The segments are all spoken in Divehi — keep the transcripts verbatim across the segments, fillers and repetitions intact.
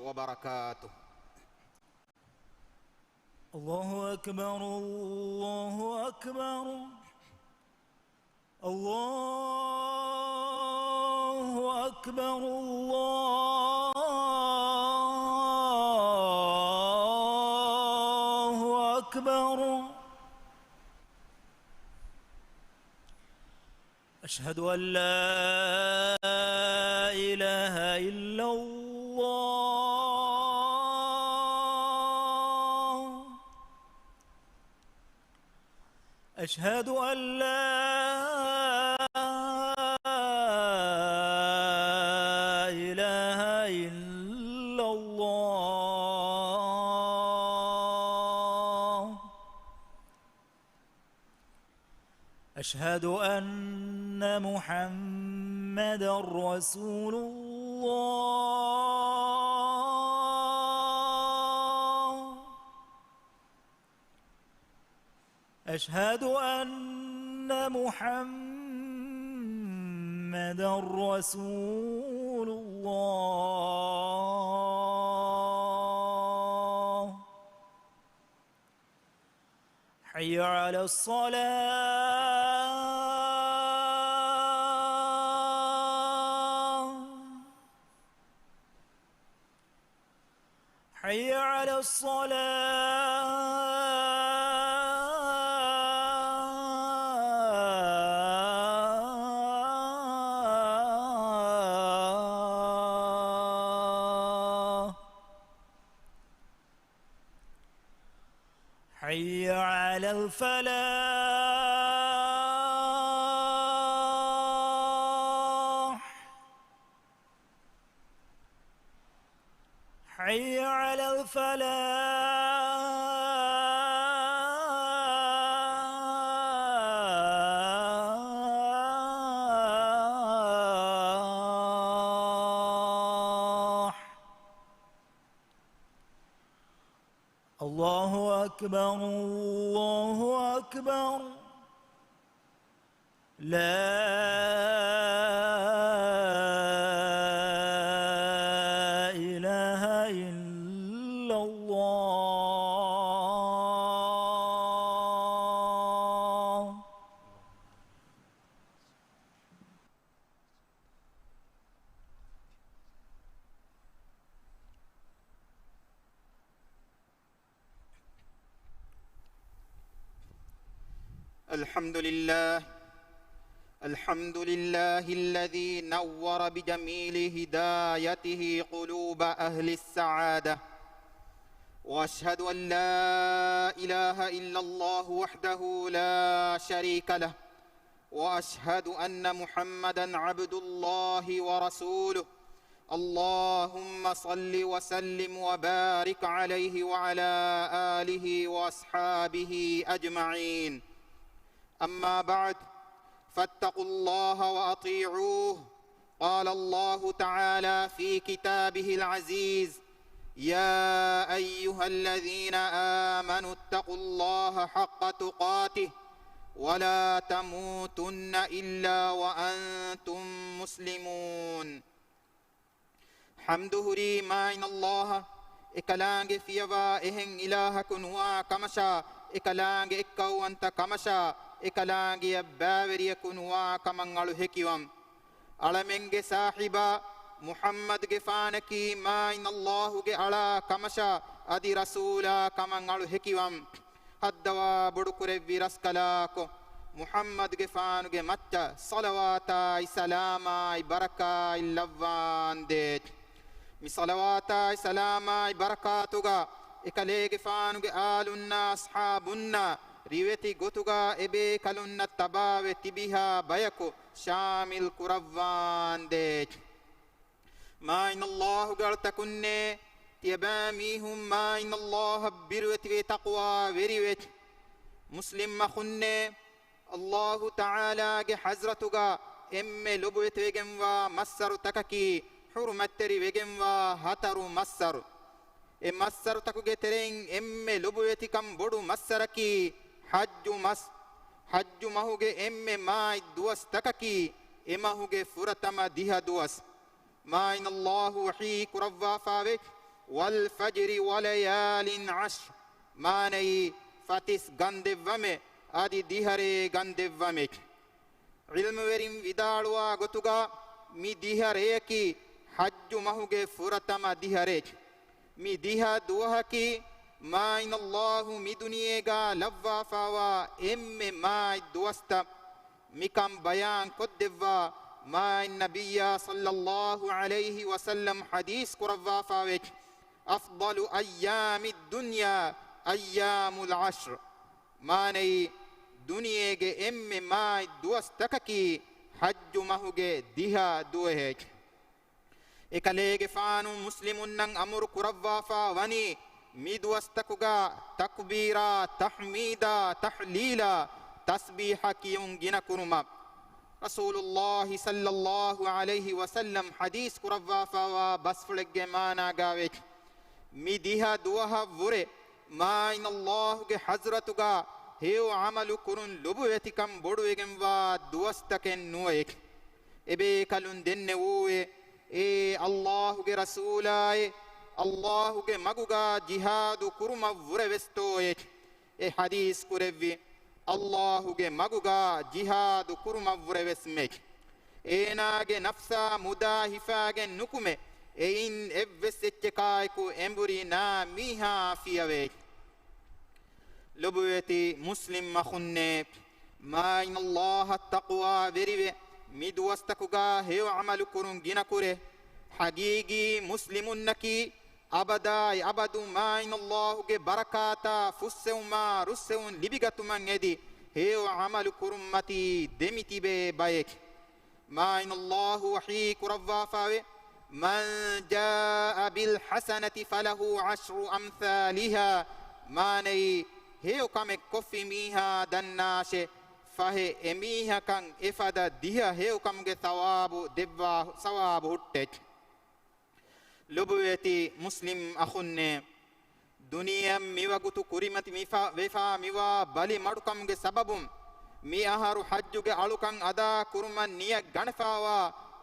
وبركاته. الله أكبر، الله أكبر، الله أكبر، الله أكبر. أشهد أن لا إله إلا الله. أشهد أن لا إله إلا الله. أشهد أن محمدا رسول الله. أشهد أن محمدا رسول الله. حي على الصلاة. حي على الصلاة. حي على الفلاح. حي على الفلاح. الله أكبر، الله أكبر. لا إله إلا الله. الحمد لله. الحمد لله الذي نور بجميل هدايته قلوب أهل السعادة. وأشهد أن لا إله إلا الله وحده لا شريك له. وأشهد أن محمدا عبد الله ورسوله. اللهم صل وسلم وبارك عليه وعلى آله وأصحابه أجمعين. أما بعد، فاتقوا الله وأطيعوه. قال الله تعالى في كتابه العزيز: يا أيها الذين آمنوا اتقوا الله حق تقاته ولا تموتن إلا وأنتم مسلمون. ޙަމްދު ހުރީ މާތް ﷲ އަށް، އެކަލާނގެ ފިޔަވާ އެހެން އިލާހަކު ނުވާ ކަމަށާ، އެކަލާނގެ އެއްކައުވަންތަ ކަމަށާ، އެކަލާނގެއަށް ބައިވެރިޔަކު ނުވާ ކަމަށް އަޅު ހެކިވަން. އަޅަމެންގެ ސާހިބާ މުޙައްމަދުގެފާނަކީ މާތް ﷲ ގެ އަޅާ ކަމަށާ، އަދި ރަސޫލާ ކަމަށް އަޅު ހެކިވަން. ހައްދަވާ ބޮޑުކުރެއްވި ރަސްކަލާކޮ، މުޙައްމަދުގެފާނުގެ މައްޗަށް ޞަލަވާތާއި ސަލާމާއި ބަރަކާތް ލައްވާނދޭ. މި ޞަލަވާތާއި ސަލާމާއި ބަރަކާތުގަ އެކަލޭގެފާނުގެ އާލުންނާ އަޞްޙާބުންނާ ރިވެތި ގޮތުގަ އެބޭކަލުންނަށް ތަބާވެ ތިބިހާ ބަޔަކު ޝާމިލް ކުރައްވާނދޭ. މާތް ﷲ ގެ އަޅުތަކުންނޭ، ތިޔަބައިމީހުން މާތް ﷲ އަށް ބިރުވެތިވެ ތަޤްވާވެރިވެ، މުސްލިމް އަޚުންނޭ، ﷲ ތަޢާލާގެ ޙަޟްރަތުގަ އެންމެ ލޮބުވެތިވެގެންވާ މައްސަރުތަކަކީ، ޙުރުމަތްތެރިވެގެންވާ ހަތަރު މައްސަރު. އެ މައްސަރުތަކުގެ ތެރެއިން އެންމެ ލޮބުވެތިކަން ބޮޑު މައްސަރަކީ ޙައްޖު މަސް. ޙައްޖު މަހުގެ އެންމެ މާތް ދުވަސްތަކަކީ އެ މަހުގެ ފުރަތަމަ ދިހަ ދުވަސް. މާތް ﷲ ވަޙީ ކުރައްވާފައިވެ، والفجر وليال عشر، މާނައީ، ފަތިސް ގަންދެއްވަމެ، އަދި ދިހަރޭ ގަންދެއްވަމެ. ޢިލްމުވެރިން ވިދާޅުވާ ގޮތުގަ، މި ދިހަ ރެޔަކީ ޙައްޖު މަހުގެ ފުރަތަމަ ދިހަ ރެއެއް. މި ދިހަ ދުވަހަކީ މާތް ﷲ މި ދުނިޔޭގަ ލައްވާފާވާ އެންމެ މާތް ދުވަސްތައް. މިކަން ބަޔާން ކޮށްދެއްވާ މާތް ނަބިއްޔާ ޞައްލައްލާހު ޢަލައިހި ވަސައްލަމް ޙަދީޘް ކުރައްވާފާވޭ، أفضل أيام الدنيا أيام العشر. މާނައީ، ދުނިޔޭގެ އެންމެ މާތް ދުވަސްތަކަކީ ޙައްޖު މަހުގެ ދިހަ ދުވަހެއް. އެކަލޭގެފާނު މުސްލިމުންނަށް އަމުރު ކުރައްވާފާ ވަނީ، މި ދުވަސްތަކުގަ ތަކުބީރާ، ތަޙްމީދާ، ތަޙްލީލާ، ތަސްބީޙަ ކިޔުން ގިނަ ކުރުމަށް. ރަސޫލުﷲ ޞައްލައްލާހު ޢަލައިހި ވަސައްލަމް ޙަދީޘް ކުރައްވާފާވާ ބަސްފުޅެއްގެ މާނާގާވޭ، މި ދިހަ ދުވަހަށް ވުރެ މާތް ﷲ ގެ ޙަޟްރަތުގަ ހެޔޮ ޢަމަލު ކުރުން ލުބުވެތިކަން ބޮޑުވެގެންވާ ދުވަސްތަކެއް ނުވައެކެ. އެބޭކަލުން ދެންނެވޫއޭ، އޭ ﷲ ގެ ރަސޫލާއޭ، ﷲ ގެ މަގުގަ ޖިހާދު ކުރުމަށް ވުރެވެސްތޯއޭ؟ އެ ޙަދީޘް ކުރެއްވި، ﷲ ގެ މަގުގަ ޖިހާދު ކުރުމަށްވުރެވެސްމެ. އޭނާގެ ނަފްސާ މުދާ ހިފާގެން ނުކުމެ، އެއިން އެއްވެސް އެއްޗަކާއެކު އެނބުރި ނާ މީހާ ފިޔަވޭ. ލޮބުވެތި މުސްލިމް އަޚުންނޭ، މާތް ﷲ އަށް ތަޤްވާވެރިވެ، މި ދުވަސްތަކުގަ ހެޔޮ ޢަމަލު ކުރުން ގިނަކުރޭ. ޙަޤީޤީ މުސްލިމުންނަކީ، އަބަދާއި އަބަދު މާތް ﷲ ގެ ބަރަކާތާ ފުއްސެވުމާ ރުއްސެވުން ލިބިގަތުމަށް އެދި، ހެޔޮ ޢަމަލު ކުރުންމަތީ ދެމިތިބޭ ބައެކެ. މާތް ﷲ ވަޙީ ކުރައްވާފާވޭ، من جاء بالحسنة فله عشر أمثالها. މާނައީ، ހެޔޮ ކަމެއް ކޮށްފި މީހާ ދަންނާށޭ، ފަހެ އެމީހަކަށް އެފަދަ ދިހަ ހެޔޮ ކަމުގެ ސަވާބު ދެއްވާ، ސަވާބު ހުއްޓޭ. ލޮބުވެތި މުސްލިމް އަޚުންނޭ، ދުނިޔެއަށް މިވަގުތު ކުރިމަތި މިފަ-، ވެފާ މިވާ ބަލި މަޑުކަމުގެ ސަބަބުން، މި އަހަރު ޙައްޖުގެ އަޅުކަން އަދާ ކުރުމަށް ނިޔަތް ގަނެފާވާ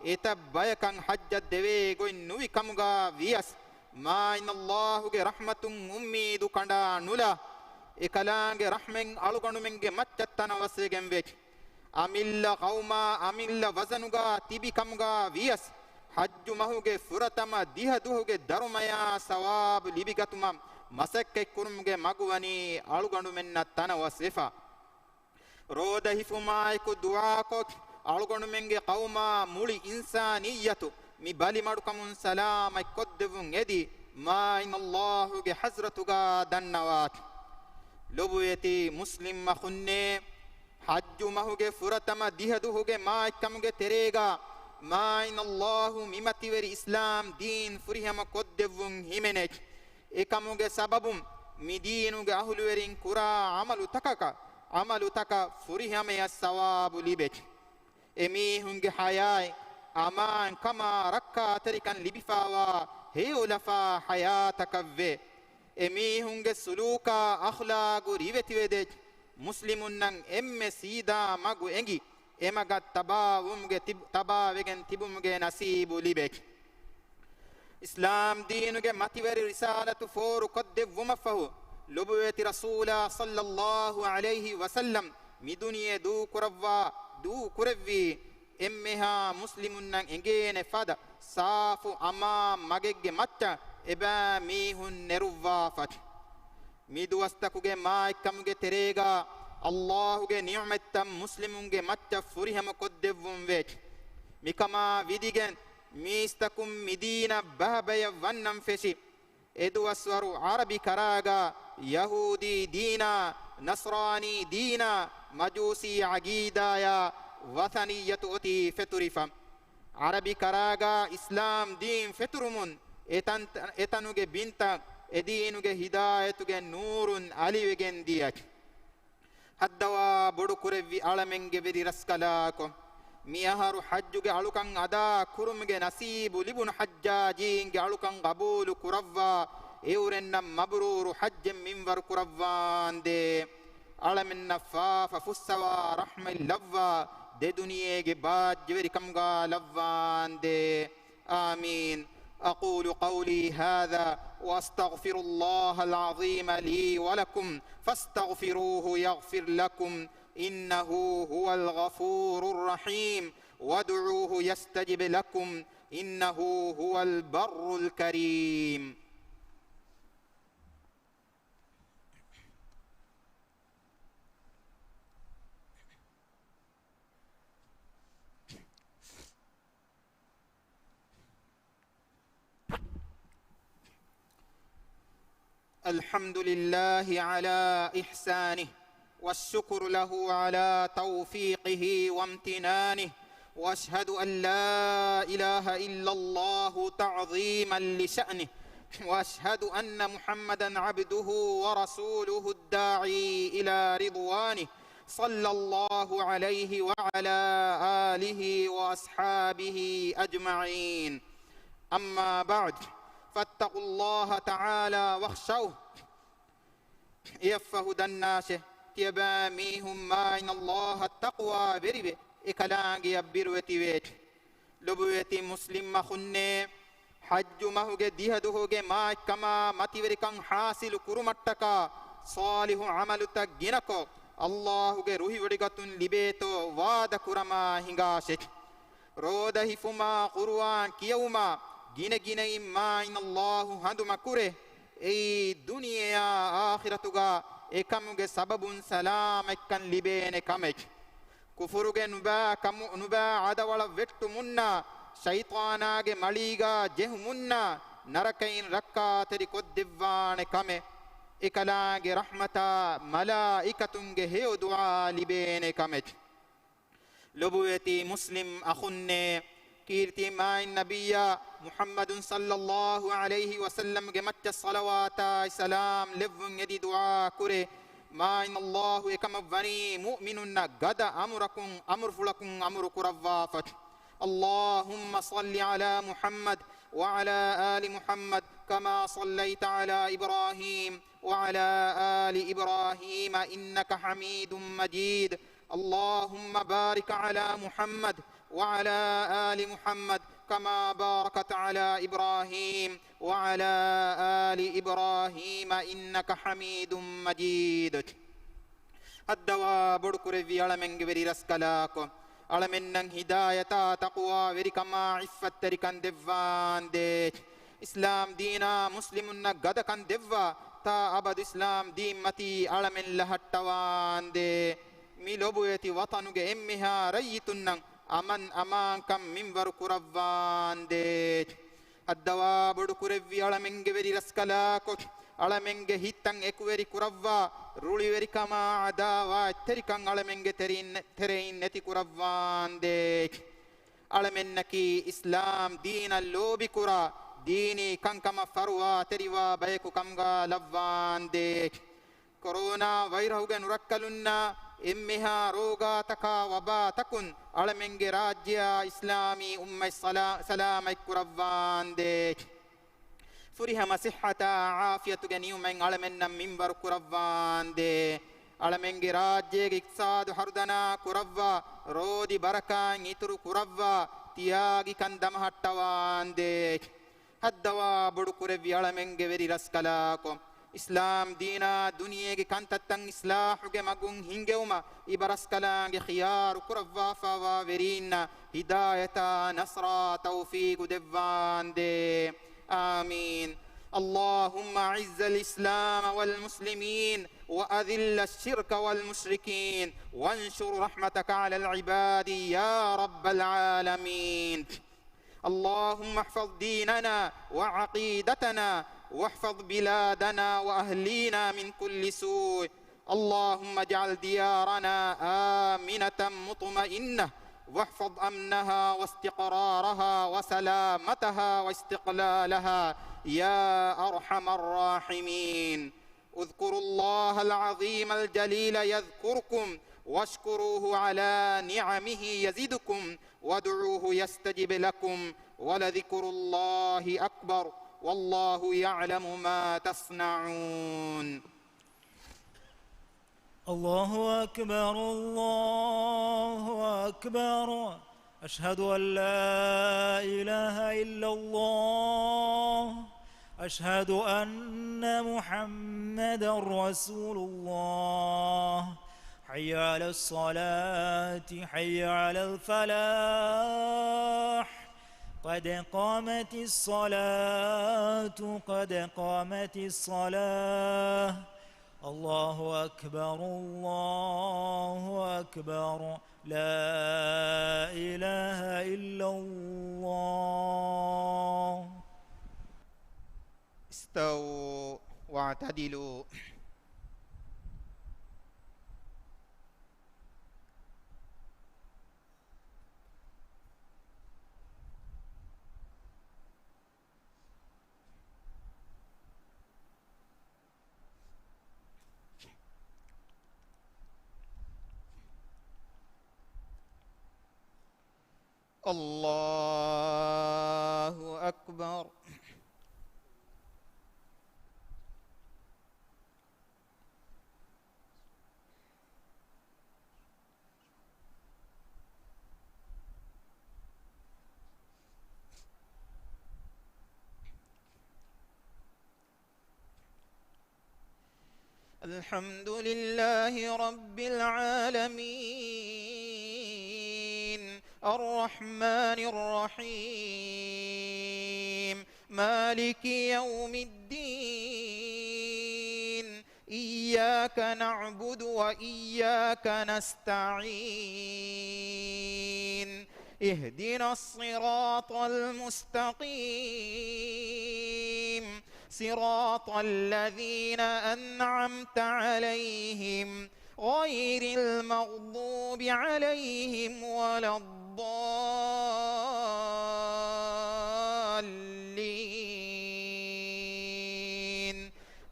އެތައް ބަޔަކަށް ޙައްޖަށް ދެވޭ ގޮތް ނުވި ކަމުގަ ވިޔަސް، މާތް ﷲ ގެ ރަޙްމަތުން އުއްމީދު ކަނޑާ ނުލާ، އެކަލާނގެ ރަޙްމަތް އަޅުގަނޑުމެންގެ މައްޗަށް ތަނަވަސްވެގެން ވެ. އަމިއްލަ ޤައުމާ އަމިއްލަ ވަޒަނުގަ ތިބި ކަމުގަ ވިޔަސް، ޙައްޖު މަހުގެ ފުރަތަމަ ދިހަ ދުވަހުގެ ދަރުމަޔާ ސަވާބު ލިބިގަތުމަށް މަސައްކަތްކުރުމުގެ މަގު ވަނީ އަޅުގަނޑުމެންނަށް ތަނަވަސް ވެފަ. ރޯދަ ހިފުމާއެކު ދުޢާކޮށް، އަޅުގަނޑުމެންގެ ޤައުމާ މުޅި އިންސާނިއްޔަތު މި ބަލިމަޑުކަމުން ސަލާމަތްކޮށްދެއްވުން އެދި، މާތް ﷲ ގެ ޙަޟްރަތުގަ ދަންނަވާތި. ލޮބުވެތި މުސްލިމް އަޚުންނޭ، ޙައްޖު މަހުގެ ފުރަތަމަ ދިހަ ދުވަހުގެ މާތްކަމުގެ ތެރޭގަ، މާތް ﷲ މި މަތިވެރި އިސްލާމް ދީން ފުރިހަމަ ކޮށްދެއްވުން ހިމެނޭ. އެކަމުގެ ސަބަބުން މި ދީނުގެ އަހުލުވެރިން ކުރާ ޢަމަލުތަކަކަށް، ޢަމަލުތަކަށް ފުރިހަމަޔަށް ސަވާބު ލިބޭ. އެމީހުންގެ ޙަޔާތް އަމާންކަމާ ރައްކާތެރިކަން ލިބިފާވާ ހެޔޮލަފާ ޙަޔާތަކަށްވޭ. އެމީހުންގެ ސުލޫކާ އަޚްލާގު ރިވެތިވެދޭ. މުސްލިމުންނަށް އެންމެ ސީދާ މަގު އެނގި، އެމަގަށް ތަބާވުމުގެ ތިބު-، ތަބާވެގެން ތިބުމުގެ ނަސީބު ލިބޭ. އިސްލާމް ދީނުގެ މަތިވެރި ރިސާލަތު ފޯރުކޮށްދެއްވުމަށްފަހު، ލޮބުވެތި ރަސޫލާ ޞައްލައްލާހު ޢަލައިހި ވަސައްލަމް މި ދުނިޔެ ދޫކުރައްވާ، ދޫކުރެއްވީ، އެންމެހާ މުސްލިމުންނަށް އެނގޭނެ ފަދަ ސާފު އަމާން މަގެއްގެ މައްޗަށް އެބައިމީހުން ނެރުއްވާފަ. މި ދުވަސްތަކުގެ މާތްކަމުގެ ތެރޭގަ ﷲ ގެ ނިޢުމަތްތައް މުސްލިމުންގެ މައްޗަށް ފުރިހަމަ ކޮށްދެއްވުން ވޭ. މިކަމާ ވިދިގެން މީސްތަކުން މި ދީނަށް ބައިބަޔަށް ވަންނަން ފެށި. އެދުވަސްވަރު ޢަރަބި ކަރާގަ ޔަހޫދީ ދީނާ، ނަޞްރާނީ ދީނާ، މަޖޫސީ ޢަގީދާޔާ، ވަޘަނިއްޔަތު އޮތީ ފެތުރިފަ. ޢަރަބި ކަރާގަ އިސްލާމް ދީން ފެތުރުމުން އެތަން-، އެތަނުގެ ބިންތައް އެދީނުގެ ހިދާޔަތުގެ ނޫރުން އަލިވެގެން ދިޔަ. ހައްދަވާ ބޮޑު ކުރެއްވި އަޅަމެންގެ ވެރި ރަސްކަލާކޮ، މި އަހަރު ޙައްޖުގެ އަޅުކަން އަދާ ކުރުމުގެ ނަސީބު ލިބުނު ޙައްޖާޖީންގެ އަޅުކަން ގަބޫލު ކުރައްވާ، އެއުރެންނަށް މަބްރޫރު ޙައްޖެއް މިންވަރު ކުރައްވާނދޭ. އަޅަމެންނަށް ފާފަ ފުއްސަވާ ރަޙްމަތް ލައްވާ، ދެ ދުނިޔޭގެ ބާއްޖަވެރިކަމުގަ ލައްވާނދޭ. އާމީން. أقول قولي هذا وأستغفر الله العظيم لي ولكم فاستغفروه يغفر لكم إنه هو الغفور الرحيم وادعوه يستجب لكم إنه هو البر الكريم. الحمد لله على إحسانه، والشكر له على توفيقه وامتنانه، وأشهد أن لا إله إلا الله تعظيما لشأنه، وأشهد أن محمدا عبده ورسوله الداعي إلى رضوانه، صلى الله عليه وعلى آله وأصحابه أجمعين. أما بعد، فاتقوا الله تعالى واخشوه. އެއަށްފަހު ދަންނާށެ، ތިޔަބައިމީހުން މާތް ﷲ އަށް ތަޤްވާ ވެރިވެ، އެކަލާނގެއަށް ބިރުވެތިވޭ. ލޮބުވެތި މުސްލިމް އަޚުންނޭ، ޙައްޖު މަހުގެ ދިހަ ދުވަހުގެ މާތްކަމާ މަތިވެރިކަން ޙާޞިލު ކުރުމަށްޓަކާ، ޞާލިޙު ޢަމަލުތައް ގިނަކޮށް، ﷲ ގެ ރުހިވޮޑިގަތުން ލިބޭތޯ ވާދަ ކުރަމާ ހިނގާށެ. ރޯދަ ހިފުމާ، ޤުރުއާން ކިޔެވުމާ، ގިނަގިނައިން މާތް ﷲ ހަނދުމަކުރޭ. އެއީ ދުނިޔެއާ އާޚިރަތުގަ އެކަމުގެ ސަބަބުން ސަލާމަތްކަން ލިބޭނެ ކަމެއް. ކުފުރުގެ ނުބައި ކަމު، ނުބައި އަދަވަޅަށް ވެއްޓުމުންނާ، ޝައިޠާނާގެ މަޅީގަ ޖެހުމުންނާ، ނަރަކައިން ރައްކާތެރި ކޮށްދެއްވާނެ ކަމެއް. އެކަލާނގެ ރަޙްމަތާ މަލާއިކަތުންގެ ހެޔޮ ދުޢާ ލިބޭނެ ކަމެއް. ލޮބުވެތި މުސްލިމް އަޚުންނޭ، ކީރިތި މާތް ނަބިއްޔާ މުޙައްމަދު ޞައްލައްލާހު ޢަލައިހި ވަސައްލަމްގެ މައްޗަށް ޞަލަވާތާއި ސަލާމް ލެއްވުން އެދި ދުޢާ ކުރޭ. މާތް ﷲ އެކަމަށް ވަނީ މުއުމިނުންނަށް ގަދަ އަމުރަކުން، އަމުރުފުޅަކުން އަމުރު ކުރައްވާފަ. اللهم صل على محمد وعلى آل محمد كما صليت على إبراهيم وعلى آل إبراهيم إنك حميد مجيد. اللهم بارك على محمد وعلى آل محمد كما باركت على إبراهيم وعلى آل إبراهيم إنك حميد مجيد. ހައްދަވާ ބޮޑުކުރެއްވި އަޅަމެންގެ ވެރި ރަސްކަލާކޮ، އަޅަމެންނަށް ހިދާޔަތާ ތަޤްވާވެރިކަމާ ޢިއްފަތްތެރިކަން ދެއްވާނދޭ. އިސްލާމް ދީނާ މުސްލިމުންނަށް ގަދަކަން ދެއްވާ، ތާ އަބަދު އިސްލާމް ދީން މަތީ އަޅަމެން ލަހައްޓަވާނދޭ. މި ލޮބުވެތި ވަޠަނުގެ އެންމެހާ ރައްޔިތުންނަށް އަމަން އަމާންކަން މިންވަރު ކުރައްވާނދޭ. ހައްދަވާ ބޮޑުކުރެއްވި އަޅަމެންގެ ވެރި ރަސްކަލާކޮ، އަޅަމެންގެ ހިތްތައް އެކުވެރި ކުރައްވާ، ރުޅިވެރިކަމާ ޢަދާވާތްތެރިކަން އަޅަމެންގެ ތެރެއިން، ތެރެއިން ނެތި ކުރައްވާނދޭ. އަޅަމެންނަކީ އިސްލާމް ދީނަށް ލޯބިކުރާ، ދީނީ ކަންކަމަށް ފަރުވާތެރިވާ ބަޔަކު ކަމުގަ ލައްވާނދޭ. ކޮރޯނާ ވައިރަހުގެ ނުރައްކަލުންނާ އެންމެހާ ރޯގާތަކާ ވަބާތަކުން އަޅަމެންގެ ރާއްޖެއާ އިސްލާމީ އުއްމަތް ސަލާ-، ސަލާމަތްކުރައްވާނދޭ. ފުރިހަމަ ޞިއްޙަތާ ޢާފިޔަތުގެ ނިޢުމަތް އަޅަމެންނަށް މިންވަރު ކުރައްވާނދޭ. އަޅަމެންގެ ރާއްޖޭގެ އިޤްތިޞާދު ހަރުދަނާ ކުރައްވާ، ރޯދި ބަރަކާތް އިތުރު ކުރައްވާ، ތިޔާގިކަން ދަމަހައްޓަވާނދޭ. ހައްދަވާ ބޮޑުކުރެއްވި އަޅަމެންގެ ވެރި ރަސްކަލާކޮ، އިސްލާމް ދީނާ ދުނިޔޭގެ ކަންތައްތައް އިޞްލާޙުގެ މަގުން ހިންގެވުމަށް އިބަރަސްކަލާނގެ ޚިޔާރު ކުރައްވާފަވާ ވެރީންނަށް ހިދާޔަތާ ނަޞްރާ ތައުފީޤު ދެއްވާނދޭ. آمين. اللهم أعز الإسلام والمسلمين وأذل الشرك والمشركين وانشر رحمتك على العباد يا رب العالمين. اللهم احفظ ديننا وعقيدتنا واحفظ بلادنا وأهلينا من كل سوء. اللهم اجعل ديارنا آمنة مطمئنة واحفظ أمنها واستقرارها وسلامتها واستقلالها يا أرحم الراحمين. اذكروا الله العظيم الجليل يذكركم واشكروه على نعمه يزدكم وادعوه يستجب لكم ولذكر الله أكبر والله يعلم ما تصنعون. الله أكبر، الله أكبر. أشهد أن لا إله إلا الله. أشهد أن محمدا رسول الله. حي على الصلاة، حي على الفلاح. قد قامت الصلاة، قد قامت الصلاة. الله أكبر، الله أكبر. لا إله إلا الله. استووا واعتدلوا. الله أكبر. الحمد لله رب العالمين، الرحمن الرحيم، مالك يوم الدين، إياك نعبد وإياك نستعين، اهدنا الصراط المستقيم، صراط الذين أنعمت عليهم، غير المغضوب عليهم ولا الضالين.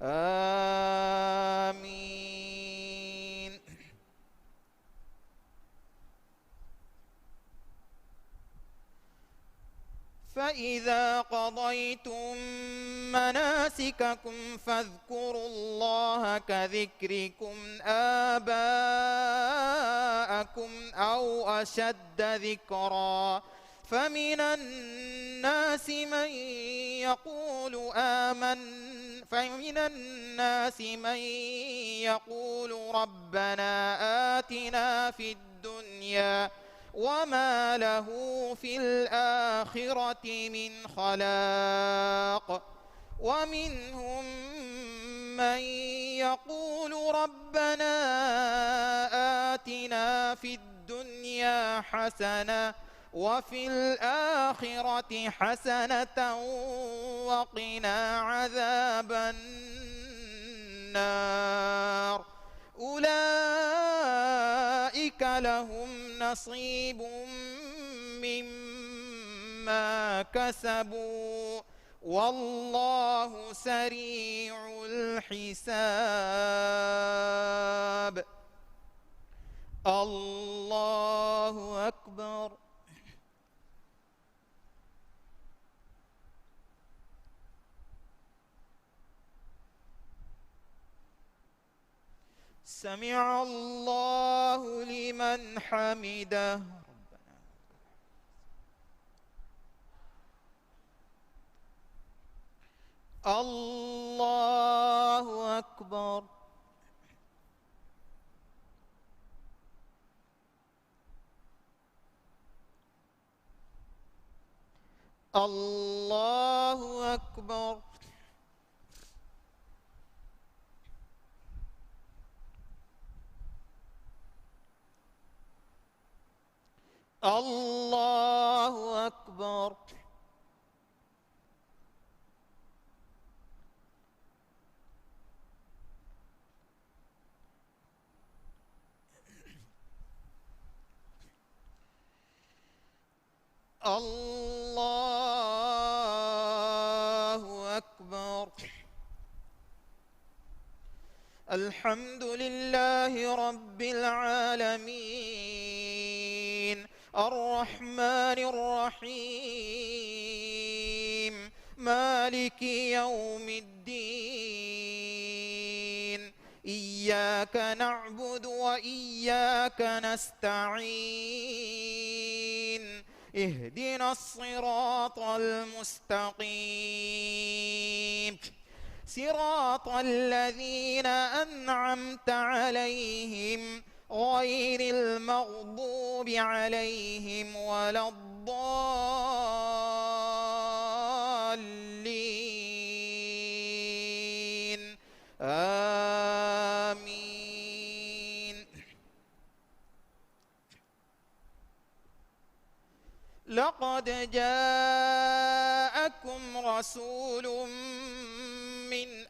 آمين. فإذا قضيتم مناسككم فاذكروا الله كذكركم آباءكم أو أشد ذكرا، فمن الناس من يقول آمن، فمن الناس من يقول ربنا آتنا في الدنيا وما له في الآخرة من خلاق، ومنهم من يقول ربنا آتنا في الدنيا حسنة وفي الآخرة حسنة وقنا عذاب النار. أولئك لهم نصيب مما كسبوا، والله سريع الحساب. الله أكبر. سمع الله لمن حمده. الله أكبر. الله أكبر. الله أكبر. الله أكبر. الحمد لله رب العالمين، الرحمن الرحيم، مالك يوم الدين، إياك نعبد وإياك نستعين، اهدنا الصراط المستقيم. صراط الذين أنعمت عليهم غير المغضوب عليهم ولا الضالين. آمين. لقد جاءكم رسول من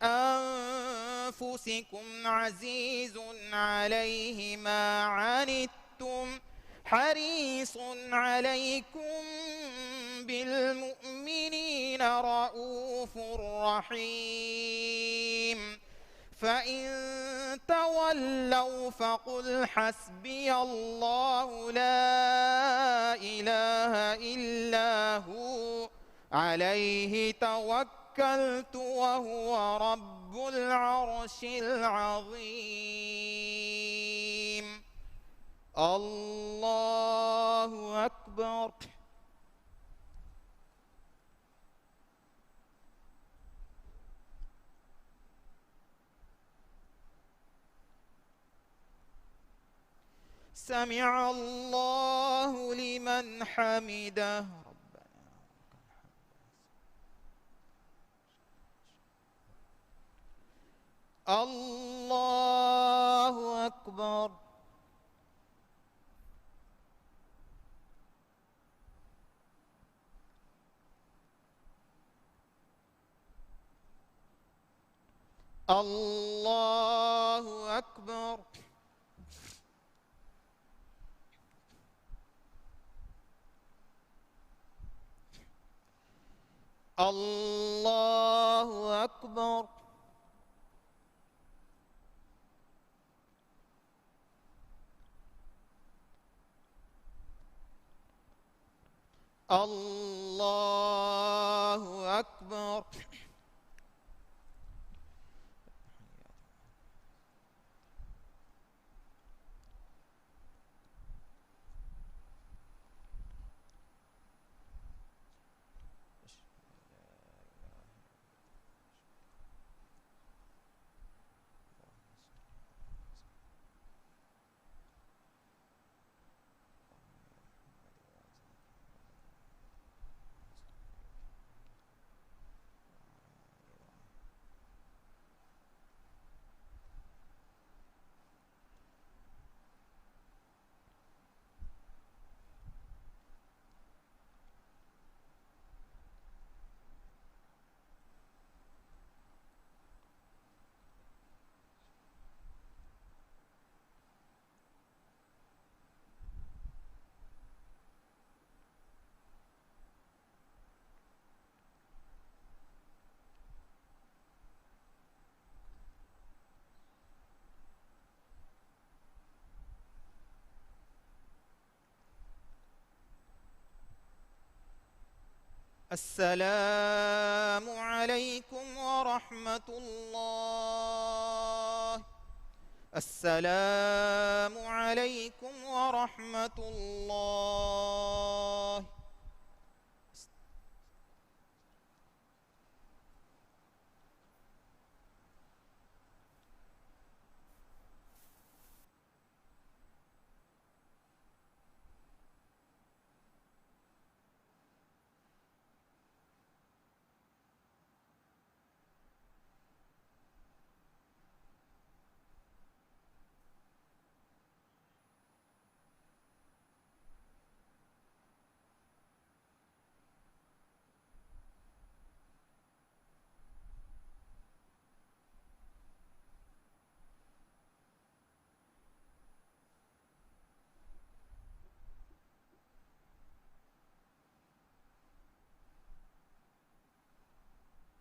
أنفسكم عزيز عليه ما عنتم حريص عليكم بالمؤمنين رءوف رحيم. فإن تولوا فقل حسبي الله لا إله إلا هو عليه توكلت وهو رب العرش العظيم. الله أكبر. سمع الله لمن حمده. ربنا ولك الحمد. الله أكبر. الله أكبر. الله أكبر. الله أكبر. السلام عليكم ورحمة الله. السلام عليكم ورحمة الله.